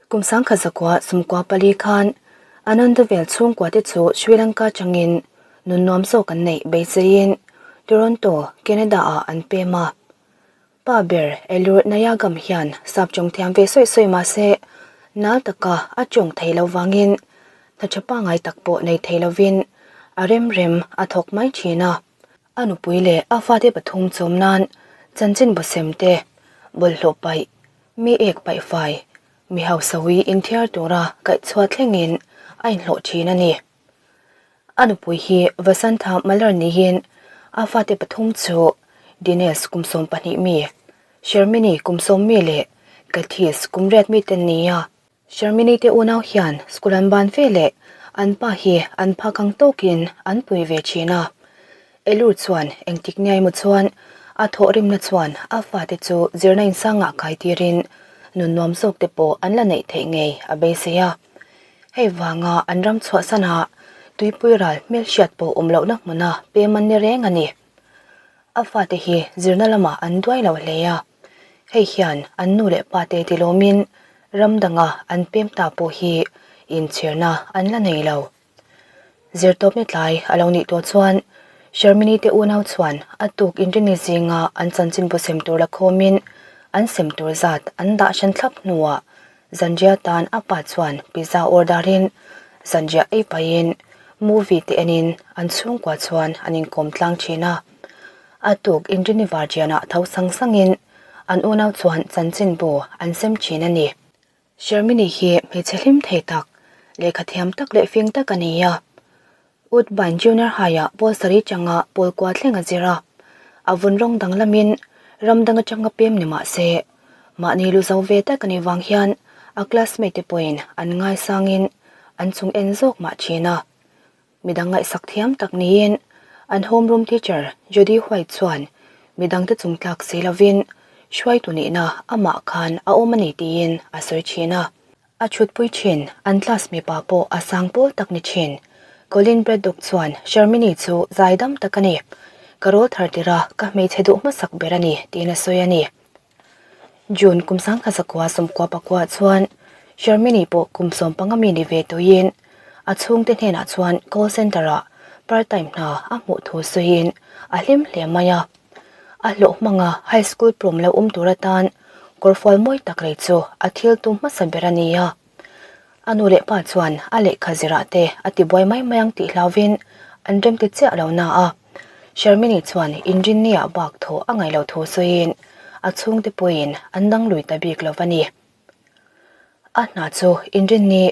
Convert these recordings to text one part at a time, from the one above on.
Kum 1914 khan Anandavel chhungkua te chu Sri Lanka atangin nun nuam zawk an neih beiseiin Toronto, Canada ah an pem a. Pa ber Elur Nayagam hian sap tawng thiam ve sawi sawi mah se nal taka a tawng thei lo vangin hna tha pangngai tak pawh nei thei lovin a rem rem a thawk mai thin a. A nupui leh a fate pathum chawm nan chanchin bu sem te, bawlhhlawh paih, mi ek paih fai, mi hausawi inthiar tura kaihchhuah thlengin a inhlawh thin a ni. A nupui hi Vasantha Malar niin a fate pathum chu Dinesh kum 12 mi, Sharmini kum 10 mi leh Kathis kum 8 mi te an ni a. Sharmini te unau hian school an ban fe leh an pa hi an phak ang tawkin an pui ve thin a. Elur chuan engtik nia emaw chuan a thawhrimna chuan a fate chu zirna insangah kai tirin nun nuam zawk te pawh an la neih theih ngei a beisei a. Hei vanga an ram chhuahsana tuipui ral hmelhriat pawh awm lohna hmuna pem an ni reng a ni. A fate hi zirna lamah an duai lo hle a. Hei hian an nu leh pate tilawmin ram danga an pem ta pawh hi inchhirna an la nei lo. Zirtawpni tlai a lo nih tawh chuan Sharmini te unau chuan a tuk inrini zinga an chanchinbu sem tur la khawmin an sem tur zat an dah hran thlap hnuah Zanriah tan a pa chuan pizza order in zanriah ei pahin movie te enin an chhungkua chuan an inkawm tlang thin a. A tuk inrini varṭianah tho sang sangin an unau chuan chanchinbu an sem thin a ni. Sharmini hi hmeichhe hlim thei tak, lehkha thiam tak leh fing tak a ni a. Woodbine Junior High-ah pawl sarih changa pawl kua thleng a zir a. A vun rawng danglamin ram dang atanga pem ni mah se, mahni lu zo ve tak a nih vang hian a classmate te pawhin an ngaisangin an chung en zawk mah thin a. Midang ngaihsak thiam tak niin an homeroom teacher Jody White chuan midangte chung tlak si lovin hruaitu nihna amah khan a awm a ni tiin a sawi thin a. A chhutpui thin, an class mipa pawh a sang pawl tak ni thin. Colin Braddock chuan Sharmini chu zaidam tak a ni. Ka rawl thar tir a, ka hmeichhe duh hmasak ber a ni, tiin a sawi a ni. June kum 1996 chuan Sharmini pawh kum 15 mi ni ve tuiin a chhungte hnenah chuan call centre-ah part time hna a hmuh thu sawiin a hlim hle mai a. A hlawh hmanga high school prom lo awm tur atan kawrfual mawi tak rei chu a thil tum hmasa ber a ni a. A nu leh pa chuan a lehkha zirah te a ti buai mai mai ang tih hlauvin an rem ti chiah lo na a. Sharmini chuan inrinni-ah bak thaw a ngaih loh thu sawiin a chhungte pawhin an dang lui ta bik lo va ni. A hna chu inrinni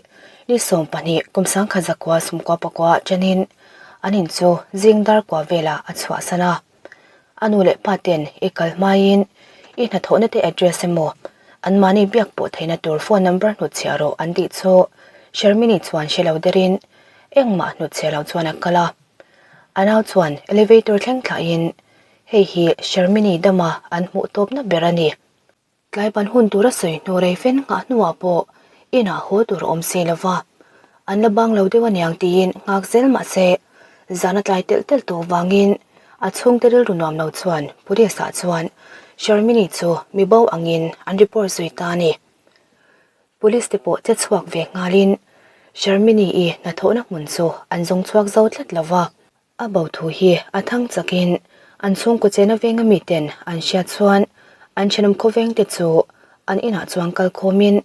ni 12 kum 1996 chanin an in chu zing dar kua velah a chhuahsan a. A nu leh pa ten i kal hmaiin i hnathawhna te address emaw anmahni biak pawh theihna tur phone number hnutchhiah rawh an tih chu Sharmini chuan hre lo derin engmah hnutchhiah lo chuan a kal a. A nau chuan elevator thleng thlahin hei hi Sharmini dama an hmuh tawpna ber a ni. Tlai ban hun tura sawi hnu rei fen nghah hnuah pawh inah haw tur a awm si lo va, an la bang lo deuh aniang tiin nghak zel mah se zan a tlai telh telh tawh vangin a chhungte rilru nuam lo chuan police ah chuan Sharmini chu mi bo angin an report zui ta a ni. Police te pawh che chhuak ve nghalin Sharmini i hnathawhna hmun chu an zawng chhuak zo tlat lo va. A bo thu hi a thang chakin an chhungkaw chena venga miten an hriat chuan an thenawm khawveng te chu an inah chuan kal khawmin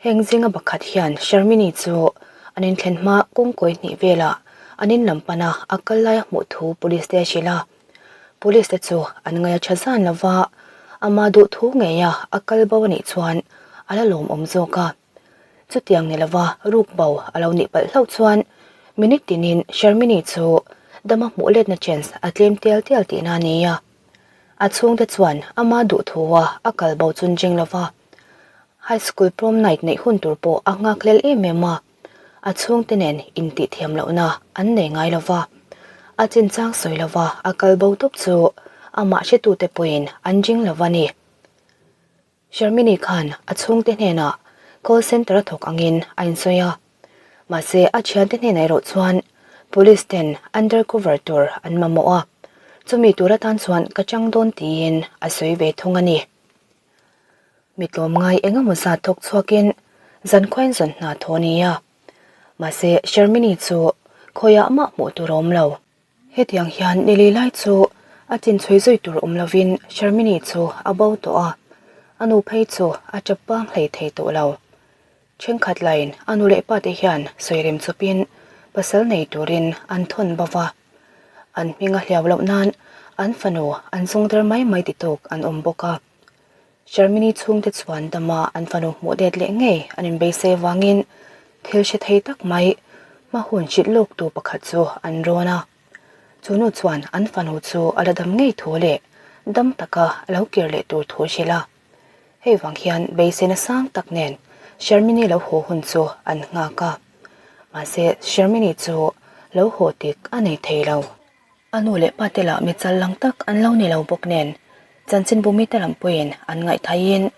heng zinga pakhat hian Sharmini chu an inthlen hma kawngkawi hnih velah an in lam pana a kal lai a hmuh thu police te a hrilh a. Police te chu an ngaih a tha zan lova amah duh thu ngeia a kal bo a nih chuan a la lawmawm zawk a. Chutiang ni lova ruk bo a lo nih palh hlauh chuan minute tinin Sharmini chu dama hmuh letna chance a tlem tial tial tihna a ni a. A chhungte chuan ama duh thua a kal bo chun jing lova high school prom night neih hun tur pawh a nghak hlel em em a. A chhungte nen intih thiam lohna an nei ngai lova a chinchang sawi lova a kal bo tawp chu amah hretute pawhin an jing lova ni. Sharmini khan a chhungte hnenah call centre a thawk angin a insawi a, mahse a thiante hnenah erawh chuan police ten undercover tur an mamawh a, chumi tur atan chuan ka chang dawn tiin a sawi ve thung a ni. Mi tlawmngai eng emaw zat thawk chhuakin. Zankhuain zawn hna thaw a ni a. Mahse, Sharmini chu khawiah mah hmuh tur a awm lo. Hetiang hian nili lai chu a chin chhui zui tur awm lovin Sharmini chu a bo tawh a, a nu phei chu a tap pang hlei thei tawh lo. Thenkhat laiin a nu leh pate hian sawirem chawpin pasal nei turin an thawn bo va, an hming a hliau loh nan an fanu an zawng der mai mai ti tawk an awm bawk a. Sharmini chhungte chuan dama an fanu hmuh det leh ngei an inbeisei avangin thil hre thei tak mai hma hun hrilh lawktu pakhat chu an rawn a. Chu nu chuan an fanu chu a la dam ngei thu leh dam taka a lo kir leh tur thu hrilh a. Hei vang hian beiseina sang tak nen Sharmini lo haw hun chu an nghak a. Mahse Sharmini chu lo haw tik a nei thei lo. A nu leh pa te lah mi chal lang tak an lo ni lo bawk nen chanchinbu mite lam pawhin an ngaihthain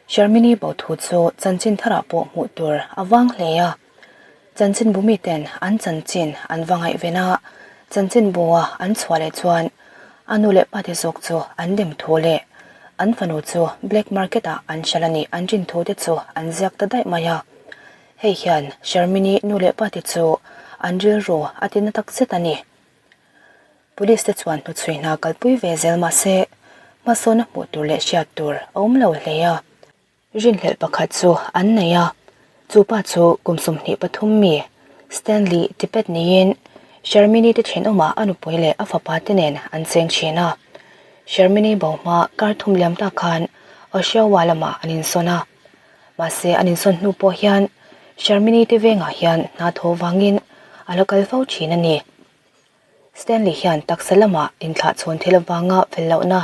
Sharmini bo thu chu chanchin tharah pawh hmuh tur a vang hle a. Chanchinbu miten an chanchin an va ngaihven a, chanchinbua an chhuah leh chuan a nu leh pate zawk chu an dem thu leh an fanu chu black market ah an hralh a nih an rin thu te chu an ziak ta daih mai a. Hei hian Sharmini nu leh pate chu an rilru a ti na tak zet a ni. Police te chuan hnuchhui hna kalpui ve zel mah se hmasawn a hmuh tur leh hriat tur a awm lo hle a. Rinhlelh pakhat chu an nei a, chu pa chu kum 23 mi Stanley Tippett niin Sharmini te thenawmah a nupui leh a fapa te nen an cheng thin a. Sharmini bo hma kar thum liam tak khan Oshawa lamah an insawn a. Mahse an insawn hnu pawh hian Sharmini te vengah hian hna thaw vangin a la kal fo thin a ni. Stanley hian taksa lamah inthlah chhawn thil avanga fel lohna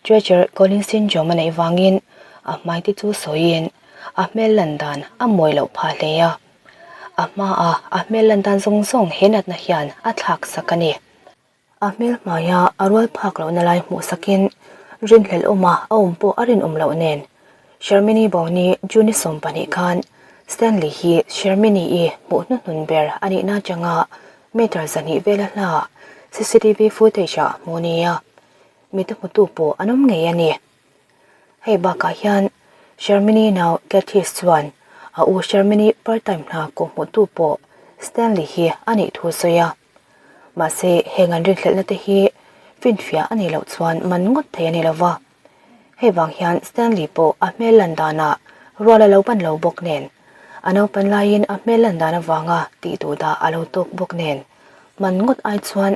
Treacher Collins syndrome a neih vangin a hmai te chu sawiin a hmel lan dan a mawi loh phah hle a. A hmaa a hmel lan dan zawng zawng he natna hian a thlak sak a ni. A hmel hmaia a rual phak lohna lai hmuh sakin rinhlelh awma a awm pawh a rinawm loh nen Sharmini Boni June 12 khan Stanley hi Sharmini-i hmuh hnuhnun ber a nihna atanga meter 200 vela hla CCTV footage-ah hmuh a ni a, mite hmutu pawh an awm ngei a ni. Hei bakah hian Sharmini nau Kathis chuan a u Sharmini part-time hna kawhhmuhtu pawh Stanley hi a nih thu a sawi a. Mahse heng an rinhlelhna te hi finfiah a nih loh chuan man ngawt thei a ni lova. Hei vang hian Stanley pawh a hmel lan danah rual a lo ban lo bawk nen, a naupan laiin a hmel lan dan avanga tih duh dah a lo tawk bawk nen, man ngawt ai chuan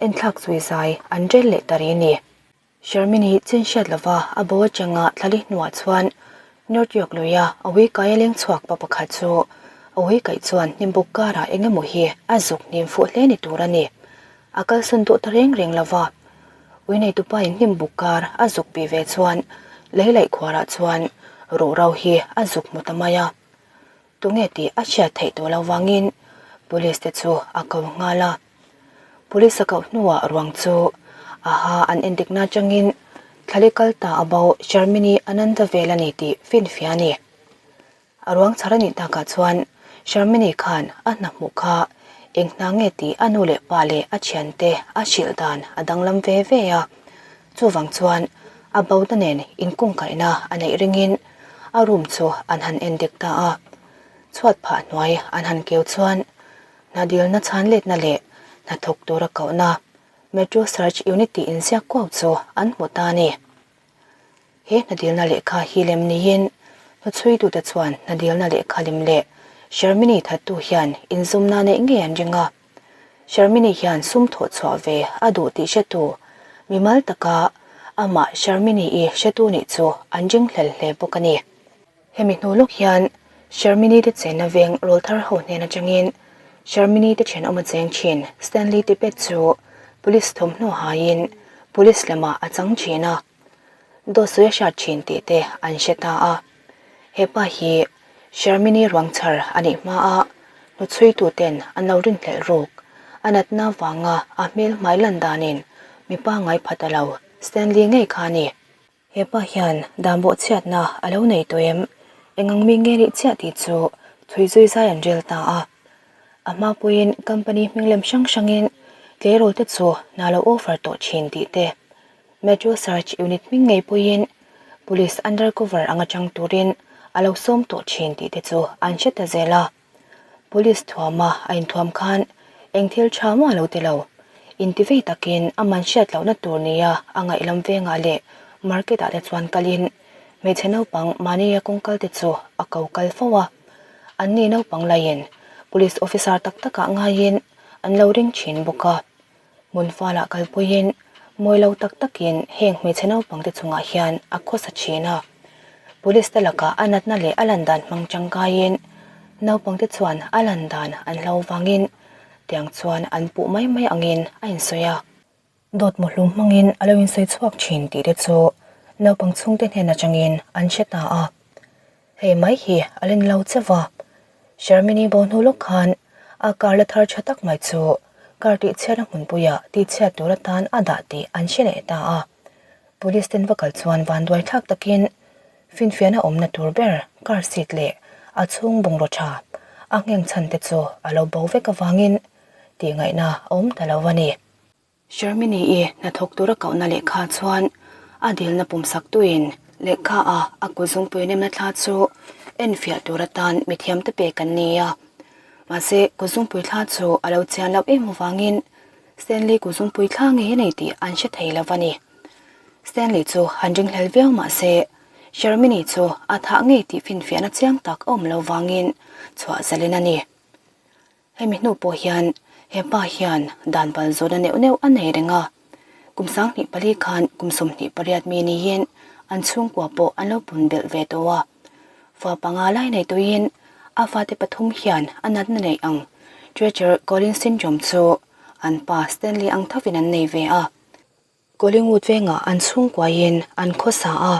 enthlak zui zai an rel leh ta rih a ni. Sharmini chin hriat lova a bo atanga thlali hnuah chuan North York luia a ui kai a leng chhuak pa pakhat chu a ui kaih chuan hnimbuk karah eng emaw hi a zuk hnim fuh hle ni tur a ni. A kalsawn duh ta reng reng lova, ui neitupa in hnim buk kar a zuk bih ve chuan lei laih khuarah chuan ruhro hi a zuk hmu ta mai a. Tunge tih a hriat theih tawh lo vangin police te chu a ko nghal a. Police a koh hnuah ruang chu a ha an endikna atangin thlali kal ta a bo Sharmini Ananda vel a ni tih finfiah a ni. A ruang chhar a nih takah chuan Sharmini khan a hna hmuh kha eng hna nge tih a nu leh pa leh a thiante a hrilh dan a danglam ve ve a. Chuvang chuan a bota nen inkungkaihna a neih ringin a room chu an han en dik ta a. Chhuat phah hnuai an han keu chuan hna dilna chhan letna leh hnathawk tura kohna Metro Search Unit tih inziak kuau chu an hmu ta a ni. He hnadilna lehkha hi lem niin hnuchhuitute chuan hnadilna lehkha lem leh Sharmini thattu hian inzawmna neih ngei an ring a. Sharmini hian sum thawh chhuah ve a duh tih hretu mimal taka amah Sharmini-i hretu nih chu an ring hlel hle bawk a ni. Hemi hnu lawk hian Sharmini te chenna veng rawlthar ho hnen atangin Sharmini te thenawm a cheng thin Stanley Tippett chu police thawmhnaw haiin police lamah a chang thin a, dawt sawi a hriat thin tih te an hre ta a. He pa hi Sharmini ruang chhar a nih hmaa hnuchhuitu ten an lo rinhlelh ruk a natna vanga a hmel hmai lan danin mipa ngai pha ta lo Stanley ngei kha a ni. He pa hian dan bawhchhiatna a lo nei tawh em? Eng ang mi nge nih chiah tih chu chhui zui zai an rel ta a. A hma puiin company hming lem hrang hrangin tleirawl te chu hna lo offer tawh thin tih te, Metro Search Unit hming ngei puiin Police undercover anga chang turin a lo sawm tawh thin tih te chu an hre ta zel a. Police thuama a inthuam khan eng thil tha maw a lo ti lo. Intivei takin a man hriat lohna tur nia a ngaih lam vengah leh market ah te chuan kalin hmeichhe naupang mahnia kawngkal te chu a ko kal fo a. Anni naupang laiin police officer tak takah ngaiin an lo ring thin bawk a. Hmun falah kalpuiin mawi lo tak takin heng hmeichhe naupangte chungah hian a khawsa thin a. Police te lakah a natna leh a lan dan hmang tangkaiin naupangte chuan a lan dan an hlo vangin tiang chuan an puh mai mai angin a insawi a. Dawt mawhlum hmangin a lo insawi chhuak thin tih te chu naupang chhungte hnen atangin an hre ta a. Hei mai hi a len lo chauh a, Sharmini bo hnu lawk khan a car la thar tha tak mai chu car tihchhiatna hmunpuiah tihchhiat tur atan a dah tih an hre leh ta a. Police ten va kal chuan vanduai thlak takin finfiahna awmna tur ber car seat leh a chhung bungraw tha a ngheng chhan te chu a lo bo vek avangin tihngaihna a awm ta lo a ni. Sharmini-i hnathawk tura kohna lehkha chuan a dilna pumsak tuin lehkha a a kuzungpui nemna thla chu enfiah tur atan mithiamte pek an ni a. Mahse, kuzungpui thla chu a lo chian loh em avangin Stanley kuzungpui thla ngei a nei tih an hre thei lo a ni. Stanley chu han ringhlel viau mahse, Sharmini chu a thah ngei tih finfiahna chiang tak a awm lo vangin chhuah zalin a ni. Hemi hnu pawh hian he pa hian dan pal zawhna neuh neuh a nei reng a. Kum 24 khan kum 28 mi niin an chhungkua pawh an lo pun belh ve tawh a. Fa panga lai nei tuiin a fate pathum hian a natna neih ang Treacher Collins Syndrome chu an pa Stanley ang thovin an nei ve a. Collingwood vengah an chhungkuaiin an khawsa a,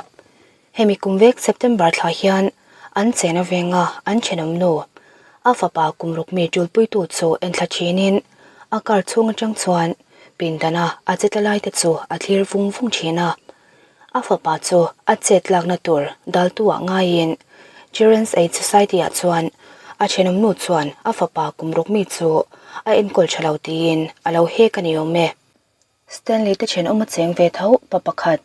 hemi kum vek September thla hian an chena venga an thenawm nu, a fapa kum ruk mi tulpuitu chu enthla thinin a car chhung atang chuan pindana a chetla lai te chu a thlir vung vung thin a. A fapa chu a chet lakna tur daltu-ah ngaiin Children's Aid Society-ah chuan a thenawm nu chuan a fapa kum ruk mi chu a enkawl tha lo tiin a lo hek a ni awm e. Stanley te thenawm a cheng ve tho pa pakhat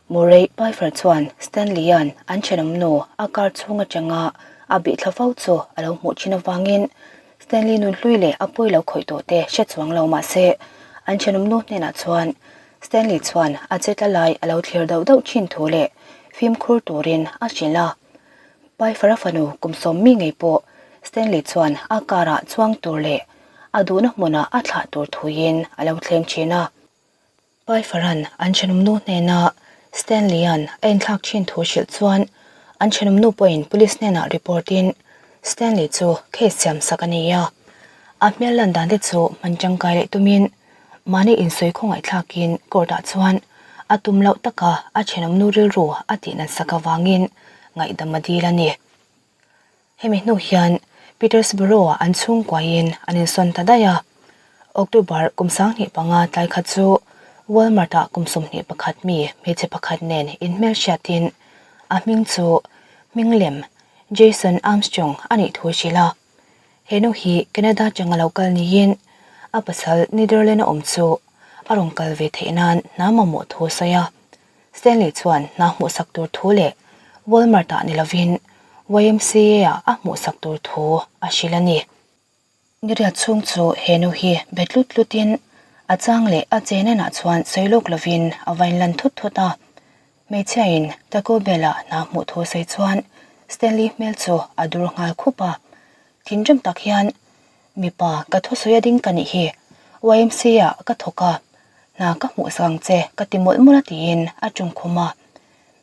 Murray Pfeiffer chuan Stanley-a'n an thenawm nu a car chhung atanga a bih thla fo chu a lo hmuh thin avangin Stanley nun hlui leh a pawi lo khawih tawh te hre chuang lo mah se an thenawm nu hnenah chuan Stanley chuan a che tla lai a lo thlir dauh dauh thin thu leh fimkhur turin a hrilh a. Pfeiffer-a fanu kum sawm mi ngei pawh Stanley chuan a car-ah chuang tur leh a duhna hmunah a thlah tur thuiin a lo thleng thin a. Pfeiffer-a'n an thenawmnu hnena Stanley-a'n a inthlak thin thu hrilh chuan an thenawmnu pawhin police hnenah report-in Stanley chu case siam sak a ni a. A hmel lan dan te chu hman tangkai leh tumin mahni insawi khawngaihthlakin court-ah chuan a tum loh taka a thenawmnu rilru a tih nat sak avangin ngaihdam a dil a ni. Hemi hnu hian Petersborough-ah an chhungkuaiin an insawn ta daih a. October kum 25 tlai khat chu Walmart-ah kum 21 mi hmeichhe pakhat nen inhmelhriatin a hming chu hminglem Jason Armstrong a nih thu a hrilh a. He nu hi Canada atanga lo kal niin a pasal Netherland-a awm chu a rawn kal ve theih nan hna mamawh thu a sawi a. Stanley chuan hna hmuhsak tur thu leh Walmart-ah ni lovin YMCA-ah a hmuhsak tur thu a hrilh a ni. Niriat chhung chu he nu hi bet tlut tlutin a chang leh a che nenah chuan sawi lawk lovin a vain lan thut thut a. Hmeichhiain Taco Bell-ah hna hmuh thu sawi chuan Stanley hmel chu a dur nghal khup a. Thinrim tak hian, Mipa, ka thusawi a ding ka nih hi. YMCA-ah ka thawk a, hna ka hmuh sak ang che ka ti mawlh mawlh a tiin a ṭawng khum a.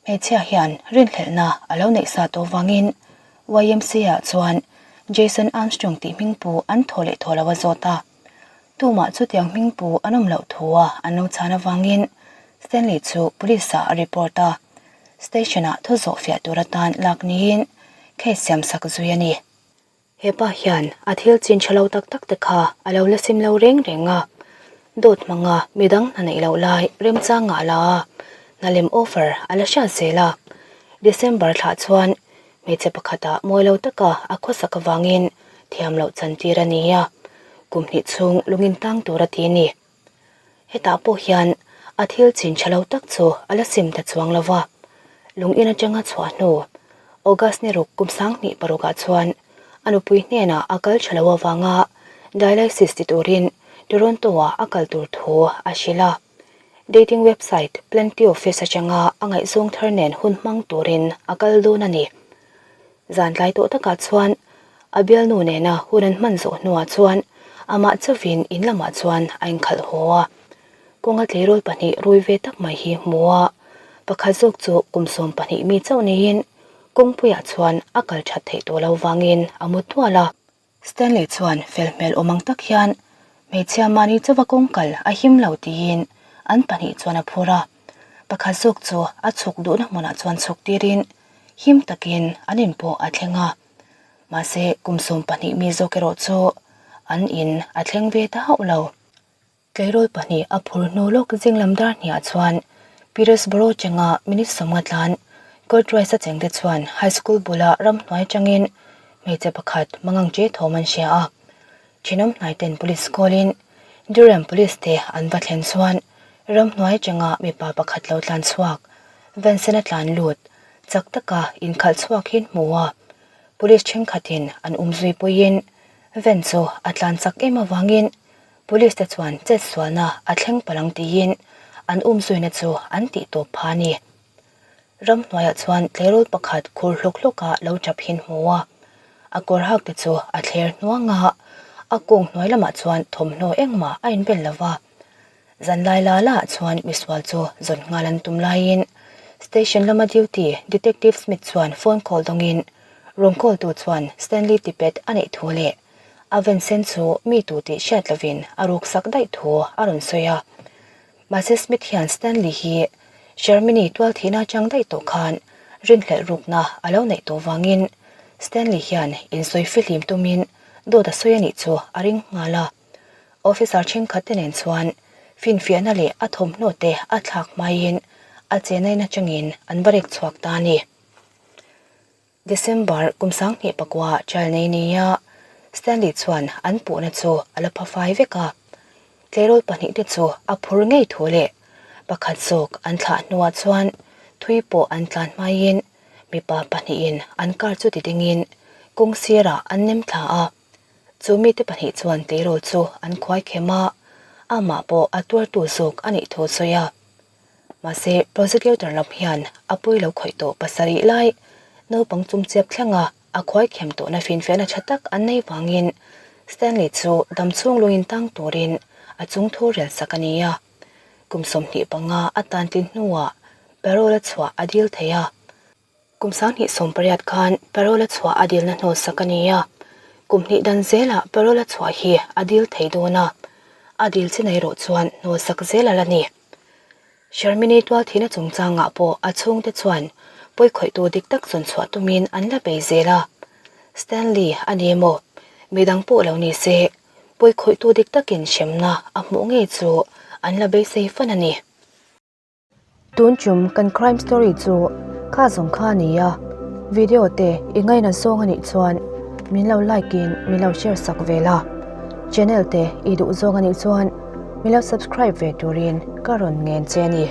Hmeichhia hian rinhlelhna a lo neih sa tawh vangin YMCA ah chuan Jason Armstrong tih hmingpu an thaw leh thaw lo a zawt a. Tumah chutiang hmingpu an awm loh thu a an lo chhan avangin Stanley chu police ah a report a. Station ah thu zawh fiah tur atan lak niin case siam sak zui a ni. He pa hian a thil chin tha lo tak tak te kha a lo la sim lo reng reng a, dawt hmanga midang hna neih loh lai remchang ngah la a, hna lem offer a la hriat zel a. December thlah chuan hmeichhe pakhatah mawi lo taka a khawsak avangin thiam loh chantir a ni a, kum hnih chhung lungin tang tur a ti a ni. Hetah pawh hian a thil chin tha lo tak chu a la sim ta chuang lo va, lung in atanga chhuah hnu. August ni ruk kum 2006 ah chuan a nupui hnenah a kal tha lo avanga dialysis ti turin Toronto ah a kal tur thu a hrilh a. Dating website Plenty of Fish atanga a ngaihzawng thar nen hun hmang turin a kal dawn a ni. Zan tlai tawh takah chuan a bialnu nena hun an hman zawh hnuah chuan amah chauhin in lamah chuan a inkhalh haw a. Kawnga tleirawl pahnih rui ve tak mai hi hmu a, pakhat zawk chu kum 12 mi chauh niin kawngpuiah chuan a kal that theih tawh lo vangin a mu tual a. Stanley chuan fel hmel awm ang tak hian hmeichhia mahni chauva kawng kal a him lo tiin an pahnih chuan a phur a. Pakhat zawk chu a chhuk duhna hmunah chuan chhuk tirin him takin an in pawh a thleng a. Mahse kum 12 mi zawk erawh chu an in a thleng ve ta hauh lo. Tleirawl pahnih a phur hnu lawk zing lam dar hniah chuan Petersborough chenga minute 50 tlan Courtrice a chengte chuan high school bula ramhnuai atangin hmeichhe pakhat mangang che thawm an hria a. Thenawm hnaiten police call-in Durham police te an va thlen chuan ramhnuai atanga mipa pakhat lo tlan chhuak Vansen a tlan lut chak taka inkhalh chhuak hi an hmu a. Police thenkhatin an umzui puiin Van chu a tlan chak em avangin Police te chuan chetsualna a thleng palh ang tiin an umzuina chu an tih tawp pha a ni. Ramhnuaiah chuan tleirawl pakhat khur hlawk hlawka lo tap hin hmu a, a kawr hak te chu a thler hnuang a, a kung hnuai lamah chuan thawmhnaw engmah a inbel lo va. Zanlai la la ah chuan misual chu zawn nghal an tum laiin station lama duty Detective Smith chuan phone call dawngin rawn call tu chuan Stanley Tippett a neih thu leh A Vincent chu mi tu tih hriat lovin a ruk sak daih thu a rawn sawi a. Mahse Smith hian Stanley hi Germany tual thihna atang daih tawh khan rinhlelh rukna a lo neih tawh vangin Stanley hian insawi fihlim tumin dawt a sawi a nih chu a ring nghal a. Officer thenkhat te nen chuan finfiahna leh a thawmhnaw te a thlak hmaiin a chenain atangin an va rek chhuak ta a ni. December kum 2009 trial nei nia Stanley chuan an puhna chu a la pha fai vek a. Tleirawl pahnih te chu a phur ngei thu leh pakhat zawk an thlah hnuah chuan thui pawh an tlan hmaiin mipa pahnihin an car chu ti dingin kawng sirah an nem thla a. Chu mite pahnih chuan tleirawl chu an khuai khem a, amah pawh a tuartu zawk a nih thu a sawi a. Mahse, prosecutor lam hian a pui lo khawih tawh pasarih lai naupang chumchiap thlenga a khuai khem tawhna finfiahna tha tak an nei vangin Stanley chu damchhung lungin tang turin a chungthu rel sak a ni a. Kum 25 a tan tlin hnuah parole a chhuah a dil thei a. Kum 2018 khan parole a chhuah a dilna hnawl sak a ni a. Kum hnih dan zelah parole a chhuah hi a dil thei dawn a, a dil chin erawh chuan hnawl sak zel a la ni. Sharmini tualthihna chungchangah pawh a chhungte chuan pawikhawihtu dik tak zawn chhuah tumin an la bei zel a. Stanley a ni emaw, midang pawh lo ni se, pawikhawihtu dik takin hremna a hmuh ngei chu an la beisei fan a ni. Tun chum kan crime story chu kha zawng kha a ni a, video te i ngaina zawng a nih chuan min lo like in min lo share sak ve la, channel te i duh zawng a nih chuan min lo subscribe ve turin ka rawn ngen che a ni.